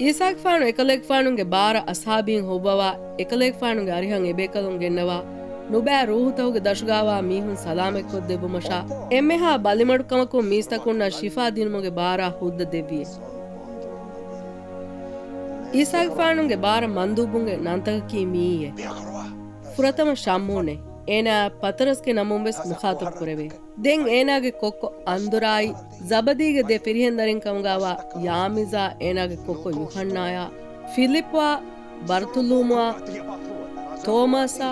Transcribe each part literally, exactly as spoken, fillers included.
އީސާގެފާނު އެކަލޭގެފާނުގެ ބާރަ އަޞްޙާބީން ހޮއްވަވާ، އެކަލޭގެފާނުގެ އަރިހަށް އެބޭކަލުން ގެންނަވާ، ނުބައި ރޫޙުތަކުގެ ދަށުގާވާ މީހުން ސަލާމަތްކޮށްދެއްވުމަށާ، އެންމެހާ ބަލިމަޑުކަމަކުން މީސްތަކުންނަށް ޝިފާ ދިނުމުގެ ބާރާ ހުއްދަ ދެއްވިއޭ. އީސާގެފާނުގެ ބާރަ މަންދޫބުންގެ ނަންތަކަކީ މިއީއޭ. ފުރަތަމަ ޝައްމޫނޭ، އޭނާ ޕަތަރަސްގެ ނަމުން ވެސް މުޚާޠަބު ކުރެވޭ. ދެން އޭނާގެ ކޮއްކޮ އަންދުރާއި، ޒަބަދީގެ ދެ ފިރިހެންދަރިން ކަމުގާވާ ޔާމީޒާ، އޭނާގެ ކޮއްކޮ ޔޫޙަންނާޔާ، ފިލިއްޕާ، ބަރުތުލޫމުއާ، ތޯމާސާ،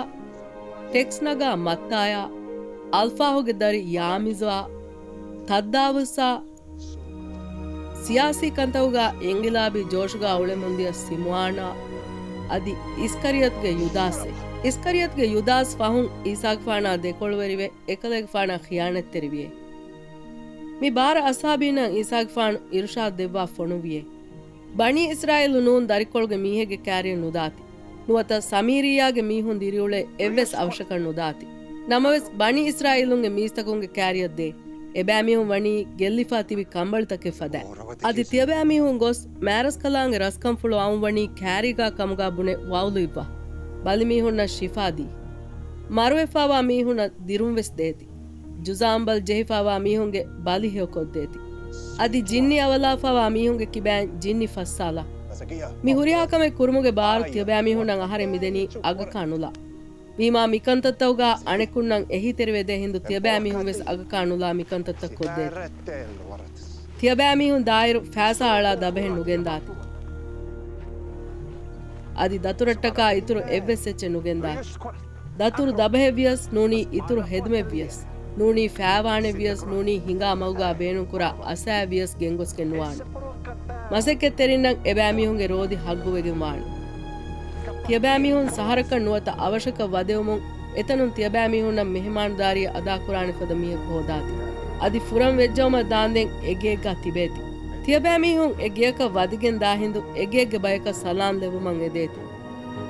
ޓެކްސް ނަގާ މައްތާޔާ، އަލްފާހުގެ ދަރި ޔާމީޒާ، ތައްދާވުސްއާ، ސިޔާސީ ކަންތަކުގާ އިންގިލާބީ ޖޯޝުގާ އުޅެމުންދިޔަ ސިމުއާނާ، އަދި އިސްކަރިޔަތުގެ ޔުދާސްއޭ. އިސްކަރިޔަތުގެ ޔުދާސް ފަހުން އީސާގެފާނާ ދެކޮޅުވެރިވެ، އެކަލޭގެފާނާ ޚިޔާނަތްތެރިވިއޭ. މި ބާރަ އަޞްޙާބީންނަށް އީސާގެފާނު އިރުޝާދު ދެއްވާ ފޮނުއްވިއޭ. ބަނީ އިސްރާއީލު ނޫން ދަރިކޮޅުގެ މީހެއްގެ ކާރިއަށް ނުދާތި. ނުވަތަ ސަމީރިއްޔާގެ މީހުން ދިރިއުޅޭ އެއްވެސް އަވަށަކަށް ނުދާތި. ނަމަވެސް، ބަނީ އިސްރާއީލުންގެ މީސްތަކުންގެ ކާރިއަށް ދޭ. އެބައިމީހުން ވަނީ ގެއްލިފާ ތިބި ކަނބަޅިތަކެއް ފަދައިން. އަދި ތިޔަބައިމީހުން ގޮސް، މާރަސްކަލާނގެ ރަސްކަންފުޅު އައުން ވަނީ ކާރީގާ ކަމުގާ ބުނެ ވައުލުއިއްވާ. ބަލިމީހުންނަށް ޝިފާ ދީ. މަރުވެފާވާ މީހުންނަށް ދިރުން ވެސް ދޭތި. ޖުޒާމް ބަލި ޖެހިފާވާ މީހުންގެ ބަލި ހެޔޮކޮށްދޭތި. އަދި ޖިންނި އަވަލާފާވާ މީހުންގެ ކިބައިން ޖިންނި ފައްސާލާ. މި ހުރިހާ ކަމެއް ކުރުމުގެ ބާރު ތިޔަބައިމީހުންނަށް އަހަރެން މިދެނީ އަގަކާ ނުލާ. ވީމާ މިކަންތައްތަކުގާ އަނެކުންނަށް އެހީތެރިވެދޭ ހިނދު ތިޔަބައިމީހުން ވެސް އަގަކާ ނުލާ މިކަންތައްތައް ކޮށްދޭތި. ތިޔަބައިމީހުން ދާއިރު ފައިސާ އަޅާ ދަބަހެއް ނުގެންދާތި. އަދި ދަތުރަށްޓަކާ އިތުރު އެއްވެސް އެއްޗެއް ނުގެންދާތި. ދަތުރު ދަބަހެއްވިޔަސް ނޫނީ އިތުރު ހެދުމެއްވިޔަސް ނޫނީ ފައިވާނެއްވިޔަސް ނޫނީ ހިނގާ މަގުގާ ބޭނުންކުރާ އަސާއެއްވިޔަސް ގެންގޮސްގެން ނުވާނެ. މަސައްކަތްތެރިންނަށް އެބައިމީހުންގެ ރޯދި ހައްގުވެގެން ވާނެ. ތިޔަބައިމީހުން ސަހަރަކަށް ނުވަތަ އަވަށަކަށް ވަދެވުމުން އެތަނުން ތިޔަބައިމީހުންނަށް މެހެމާނުދާރީ އަދާކުރާނެ ފަދަ މީހަކު ހޯދާތި. އަދި ފުރަން ވެއްޖައުމަށް ދާންދެން އެގެއެއްގާ ތިބޭތި. ތިޔަބައިމީހުން އެ ގެޔަކަށް ވަދެގެން ދާ ހިނދު އެގެއެއްގެ ބަޔަކަށް ސަލާން ލެއްވުމަށް އެދޭތި.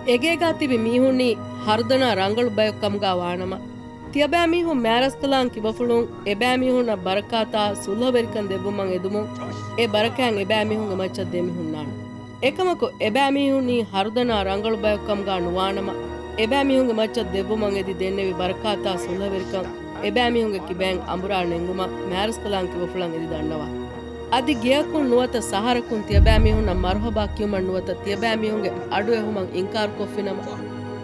އެގޭގާ ތިބި މީހުންނީ ހަރުދަނާ ރަނގަޅު ބަޔަކު ކަމުގާ ވާނަމަ، ތިޔަބައިމީހުން މާރަސްކަލާން ކިބަފުޅުން އެބައިމީހުންނަށް ބަރަކާތާ ސުލްހަވެރިކަން ދެއްވުމަށް އެދުމުން، އެ ބަރަކާތް އެބައިމީހުންގެ މައްޗަށް ދެމި ހުންނާނެ. އެކަމަކު، އެބައިމީހުންނީ ހަރުދަނާ ރަނގަޅު ބަޔަކު ކަމުގާ ނުވާނަމަ، އެބައިމީހުންގެ މައްޗަށް ދެއްވުމަށް އެދި ދެންނެވި ބަރަކާތާ ސުލްހަވެރިކަން އެބައިމީހުންގެ ކިބައިން އަނބުރާ ނެންގުމަށް މާރަސްކަލާން ކިބަފުޅަށް އެދި ދަންނަވާ. އަދި ގެޔަކުން ނުވަތަ ސަހަރަކުން ތިޔަބައިމީހުންނަށް މަރުހަބާ ކިޔުމަށް ނުވަތަ ތިޔަބައިމީހުންގެ އަޑުއެހުމަށް އިންކާރުކޮށްފިނަމަ،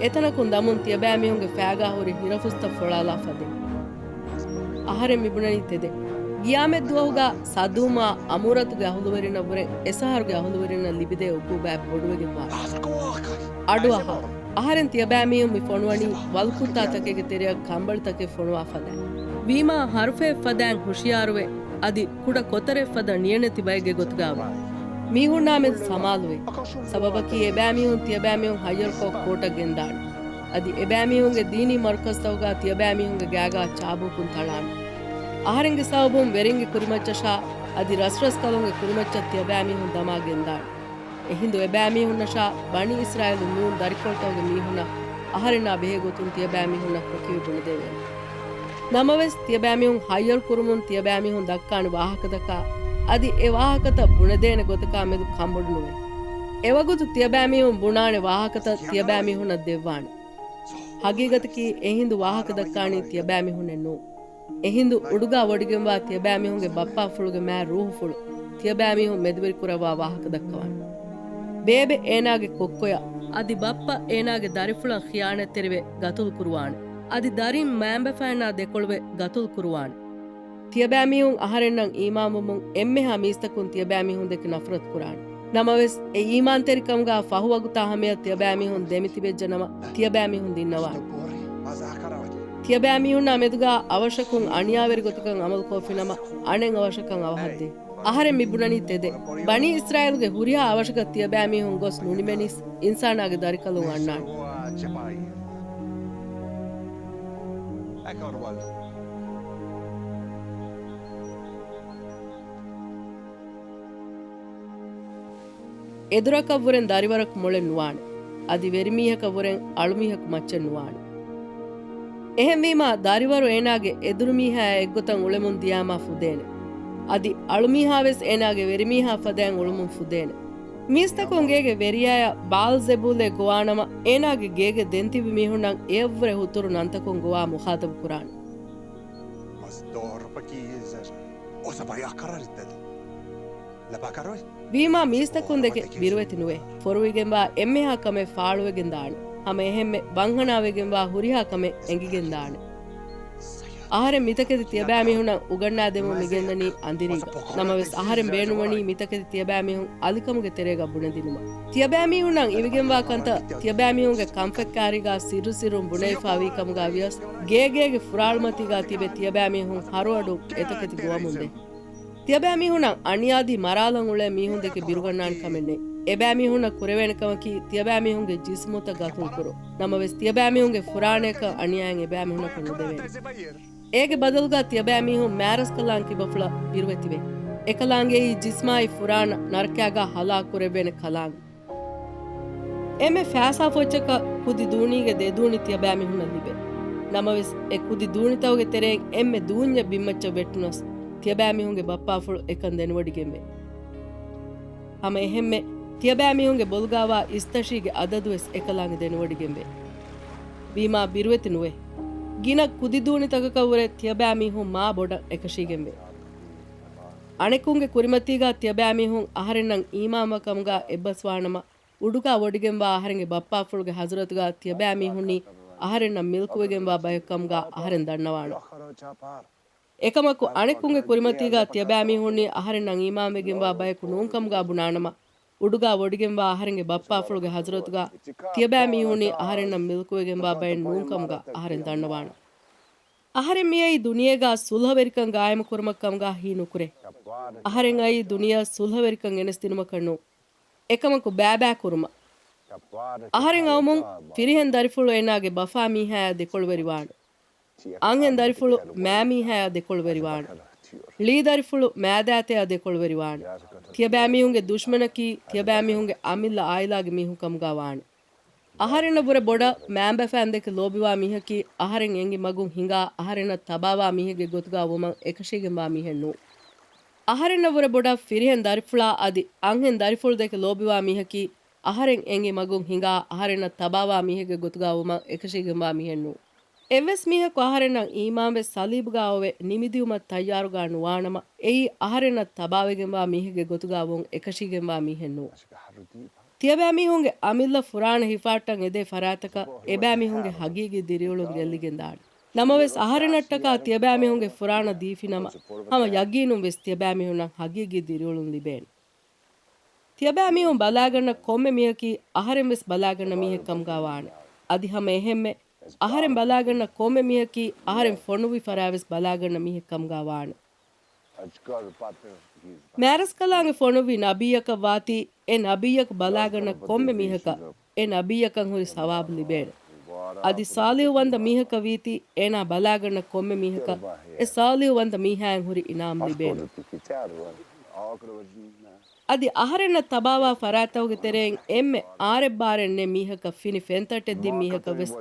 އެތަނަކުން ދަމުން ތިޔަބައިމީހުންގެ ފައިގާ ހުރި ހިރަފުސްތައް ފޮޅާލާ ފަދައިން. އަހަރެން މިބުނަނީ ތެދެއް. ގިޔާމަތްދުވަހުގާ ސަދޫމާ އަމޫރަތުގެ އަހުލުވެރިންނަށްވުރެން އެސަހަރުގެ އަހުލުވެރިންނަށް ލިބިދޭ އުގޫބާތް ބޮޑުވެގެންވާނެ. އަޑުއަހާ. އަހަރެން ތިޔަބައިމީހުން މި ފޮނުވަނީ ވަލުކުއްތާތަކެއްގެ ތެރެއަށް ކަނބަޅިތަކެއް ފޮނުވާ ފަދައިން. ވީމާ ހަރުފައެއް ފަދައިން ހުޝިޔާރުވެ، އަދި ކުޑަ ކޮތަރެއް ފަދަ ނިޔަނެތި ބައެއްގެ ގޮތުގާވާ. މީހުންނާމެދު ސަމާލުވޭ. ސަބަބަކީ އެބައިމީހުން ތިޔަބައިމީހުން ހައްޔަރުކޮށް ކޯޓަށް ގެންދާނެ. އަދި އެބައިމީހުންގެ ދީނީ މަރުކަޒުތަކުގާ ތިޔަބައިމީހުންގެ ގާގާ ޗާބޫކުން ތަޅާނެ. އަހަރެންގެ ސަބަބުން ވެރިންގެ ކުރިމައްޗަށާ އަދި ރަސްރަސްކަލުންގެ ކުރިމައްޗަށް ތިޔަބައިމީހުން ދަމާ ގެންދާނެ. އެހިނދު އެބައިމީހުންނަށާ ބަނީ އިސްރާއީލު ނޫން ދަރިކޮޅުތަކުގެ މީހުންނަށް އަހަރެންނާ ބެހޭ ގޮތުން ތިޔަބައިމީހުންނަށް ހުކިވެ ބުނެދެވޭނެ. ނަމަވެސް، ތިޔަބައިމީހުން ހައްޔަރު ކުރުމުން ތިޔަބައިމީހުން ދައްކާނެ ވާހަކަތަކާ އަދި އެ ވާހަކަތައް ބުނެދޭނެ ގޮތަކާ މެދު ކަނބޮޑު ނުވޭ. އެވަގުތު ތިޔަބައިމީހުން ބުނާނެ ވާހަކަތައް ތިޔަބައިމީހުންނަށް ދެއްވާނެ. ހަގީގަތަކީ އެހިނދު ވާހަކަ ދައްކާނީ ތިޔަބައިމީހުންނެއް ނޫން. އެހިނދު އުޑުގާ ވޮޑިގެންވާ ތިޔަބައިމީހުންގެ ބައްޕާފުޅުގެ މާތް ރޫހުފުޅު ތިޔަބައިމީހުން މެދުވެރިކުރައްވާ ވާހަކަ ދައްކަވާނެ. ބޭބެ އޭނާގެ ކޮއްކޮޔަށް، އަދި ބައްޕަ އޭނާގެ ދަރިފުޅަށް ޚިޔާނަތްތެރިވެ ގަތުލު ކުރުވާނެ. އަދި ދަރިން މައިންބަފައިންނާ ދެކޮޅުވެ ގަތުލު ކުރުވާނެ. ތިޔަބައިމީހުން އަހަރެންނަށް އީމާންވުމުން އެންމެހާ މީސްތަކުން ތިޔަބައިމީހުން ދެކެ ނަފްރަތު ކުރާނެ. ނަމަވެސް، އެ އީމާންތެރިކަމުގާ ފަހު ވަގުތާ ހަމަޔަށް ތިޔަބައިމީހުން ދެމިތިބެއްޖެނަމަ، ތިޔަބައިމީހުން ދިންނަވާނެ. ތިޔަބައިމީހުންނާ މެދުގާ އަވަށަކުން އަނިޔާވެރި ގޮތަކަށް އަމަލުކޮށްފިނަމަ، އަނެއް އަވަށަކަށް އަވަހަށްދޭ. އަހަރެން މިބުނަނީ ތެދެއް. ބަނީ އިސްރާއީލުގެ ހުރިހާ އަވަށަކަށް ތިޔަބައިމީހުން ގޮސް ނުނިމެނީސް، އިންސާނާގެ ދަރިކަލުން އަންނާނެ. އެދުރަކަށްވުރެން ދަރިވަރަކު މޮޅެއް ނުވާނެ. އަދި ވެރިމީހަކަށްވުރެން އަޅުމީހަކު މައްޗެއް ނުވާނެ. އެހެންވީމާ، ދަރިވަރު އޭނާގެ އެދުރުމީހާއާ އެއްގޮތަށް އުޅެމުން ދިޔާމާ ފުދޭނެ. އަދި އަޅުމީހާވެސް އޭނާގެ ވެރިމީހާ ފަދައިން އުޅުމުން ފުދޭނެ. މީސްތަކުން ގޭގެ ވެރިޔާޔަށް ބާލްޒެބޫލޭ ގޮވާނަމަ، އޭނާގެ ގޭގެ ދެން ތިބި މީހުންނަށް އެއަށްވުރެ ހުތުރު ނަންތަކުން ގޮވާ މުޚާތަބު ކުރާނެ. ވީމާ މީސްތަކުން ދެކެ ބިރުވެތި ނުވޭ. ފޮރުވިގެންވާ އެންމެހާ ކަމެއް ފާޅުވެގެން ދާނެ. ހަމަ އެހެންމެ ވަންހަނާވެގެންވާ ހުރިހާ ކަމެއް އެނގިގެން ދާނެ. އަހަރެން މިތަކެތި ތިޔަބައިމީހުންނަށް އުގަންނާދެމުން މިގެންދަނީ އަނދިރީގަ. ނަމަވެސް، އަހަރެން ބޭނުންވަނީ މިތަކެތި ތިޔަބައިމީހުން އަލިކަމުގެ ތެރޭގަ ބުނެދިނުމަށް. ތިޔަބައިމީހުންނަށް އިވިގެންވާ ކަންތައް ތިޔަބައިމީހުންގެ ކަންފަތްކާރީގަ ސިއްރު ސިއްރުން ބުނެވިފަ ވީ ކަމުގަ ވިޔަސް، ގޭގޭގެ ފުރާޅުމަތީގަ ތިބެ ތިޔަބައިމީހުން ހަރުއަޑުން އެތަކެތި ގޮވަމުންދޭ. ތިޔަބައިމީހުންނަށް އަނިޔާދީ މަރާލަން އުޅޭ މީހުން ދެކެ ބިރުގަންނާނެ ކަމެއް ނެތް. އެބައިމީހުންނަށް ކުރެވޭނެ ކަމަކީ ތިޔަބައިމީހުންގެ ޖިސްމުތައް ގަތުން ކުރުން. ނަމަވެސް، ތިޔަބައިމީހުންގެ ފުރާނަޔަކަށް އަނިޔާއެއް އެބައިމީހުންނަކަށް ނުދެވޭނެ. އޭގެ ބަދަލުގަ ތިޔަބައިމީހުން މާރަސްކަލާނގެ ކިބަފުޅަށް ބިރުވެތިވޭ. އެކަލާނގެއީ ޖިސްމާއި ފުރާނަ ނަރަކައިގަ ހަލާކު ކުރެވޭނެ ކަލާނގެ. އެންމެ ފައިސާ ފޮއްޗަކަށް ކުދި ދޫނީގެ ދެ ދޫނި ތިޔަބައިމީހުންނަށް ލިބޭ. ނަމަވެސް، އެ ކުދި ދޫނިތަކުގެ ތެރެއިން އެންމެ ދޫންޏެއް ބިންމައްޗަށް ވެއްޓުނަސް، ތިޔަބައިމީހުންގެ ބައްޕާފުޅު އެކަން ދެނެވޮޑިގެންވޭ. ހަމަ އެހެންމެ، ތިޔަބައިމީހުންގެ ބޮލުގައިވާ އިސްތަށީގެ އަދަދުވެސް އެކަލާނގެ ދެނެވޮޑިގެންވޭ. ވީމާ ބިރުވެތި ނުވޭ. ގިނަ ކުދި ދޫނިތަކަކަށްވުރެ ތިޔަބައިމީހުން މާ ބޮޑަށް އެކަށީގެންވޭ. އަނެކުންގެ ކުރިމަތީގަ ތިޔަބައިމީހުން އަހަރެންނަށް އީމާންވާ ކަމުގަ އެއްބަސްވާނަމަ، އުޑުގަ ވޮޑިގެންވާ އަހަރެންގެ ބައްޕާފުޅުގެ ޙަޟްރަތުގަ ތިޔަބައިމީހުންނީ އަހަރެންނަށް މިލްކުވެގެންވާ ބަޔެއްކަމުގަ އަހަރެން ދަންނަވާނެ. އެކަމަކު، އަނެކުންގެ ކުރިމަތީގަ ތިޔަބައިމީހުންނީ އަހަރެންނަށް އީމާންވެގެންވާ ބަޔަކު ނޫންކަމުގަ ބުނާނަމަ، އުޑުގަ ވޮޑިގެންވާ އަހަރެންގެ ބައްޕާފުޅުގެ ޙަޟްރަތުގަ ތިޔަބައިމީހުންނީ އަހަރެންނަށް މިލްކުވެގެންވާ ބައެއް ނޫންކަމުގަ އަހަރެން ދަންނަވާނެ. އަހަރެން މިއައީ ދުނިޔޭގަ ޞުލްޙަވެރިކަން ގާއިމުކުރުމަށްކަމުގަ ހީނުކުރޭ. އަހަރެން އައީ ދުނިޔެއަށް ޞުލްޙަވެރިކަން ގެނެސްދިނުމަކަށް ނޫން. އެކަމަކު ބައިބައި ކުރުމަށް. އަހަރެން އައުމުން ފިރިހެން ދަރިފުޅު އޭނާގެ ބަފާ މީހާޔާ ދެކޮޅުވެރިވާނެ. އަންހެން ދަރިފުޅު މާ މީހާޔާ ދެކޮޅުވެރިވާނެ. ޅީ ދަރިފުޅު މާދާތަޔާ ދެކޮޅުވެރިވާނެ. ތިޔަބައިމީހުންގެ ދުޝްމަނަކީ ތިޔަބައިމީހުންގެ އަމިއްލަ އާއިލާގެ މީހުން ކަމުގަ ވާނެ. އަހަރެންނަށް ވުރެ ބޮޑަށް މާބަފައިން ދެކެ ލޯބިވާ މީހަކީ އަހަރެން އެނގި މަގުން ހިނގާ އަހަރެންނަށް ތަބާވާ މީހެއްގެ ގޮތުގަ ވުމަށް އެކަށީގެންވާ މީހެއް ނޫން. އަހަރެންނަށް ވުރެ ބޮޑަށް ފިރިހެން ދަރިފުޅާ އަދި އަންހެން ދަރިފުޅު ދެކެ ލޯބިވާ މީހަކީ އަހަރެން އެނގި މަގުން ހިނގާ އަހަރެންނަށް ތަބާވާ މީހެއްގެ ގޮތުގަ ވުމަށް އެކަށީގެންވާ މީހެއް ނޫން. އެއްވެސް މީހަކު އަހަރެންނަށް އީމާންވެ ޞަލީބުގަ އޮވެ ނިމިދިއުމަށް ތައްޔާރުގަ ނުވާނަމަ، އެއީ އަހަރެންނަށް ތަބާވެގެންވާ މީހެއްގެ ގޮތުގަ ވުން އެކަށީގެންވާ މީހެއް ނޫން. ތިޔަބައިމީހުންގެ އަމިއްލަ ފުރާނަ ހިފާއްޓަން އެދޭ ފަރާތަކަށް އެބައިމީހުންގެ ހަގީގީ ދިރިއުޅުން ގެއްލިގެން ދާނެ. ނަމަވެސް، އަހަރެންނަށްޓަކާ ތިޔަބައިމީހުންގެ ފުރާނަ ދީފިނަމަ، ހަމަ ޔަގީނުން ވެސް ތިޔަބައިމީހުންނަށް ހަގީގީ ދިރިއުޅުން ލިބޭނެ. ތިޔަބައިމީހުން ބަލާގަންނަ ކޮންމެ މީހަކީ އަހަރެން ވެސް ބަލާގަންނަ މީހެއް ކަމުގަ ވާނެ. އަދި ހަމަ އެހެންމެ، އަހަރެން ބަލާގަންނަ ކޮންމެ މީހަކީ އަހަރެން ފޮނުއްވި ފަރާތް ވެސް ބަލާގަންނަ މީހެއް ކަމުގަ ވާނެ. މާރަސްކަލާނގެ ފޮނުއްވި ނަބިއްޔަކަށް ވާތީ، އެ ނަބިއްޔަކު ބަލާގަންނަ ކޮންމެ މީހަކަށް އެ ނަބިއްޔަކަށް ހުރި ސަވާބު ލިބޭނެ. އަދި ޞާލިޙުވަންތަ މީހަކަށް ވީތީ، އޭނާ ބަލާގަންނަ ކޮންމެ މީހަކަށް އެ ޞާލިޙުވަންތަ މީހާއަށް ހުރި އިނާމް ލިބޭނެ. އަދި އަހަރެންނަށް ތަބާވާ ފަރާތްތަކުގެ ތެރެއިން އެންމެ އާރެއްބާރެއް ނެތް މީހަކަށް ފިނި ފެންތައްޓެއް ދިން މީހަކަށް ވެސް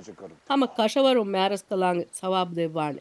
ހަމަ ކަށަވަރުން މާރަސްކަލާނގެ ސަވާބު ދެއްވާނެ.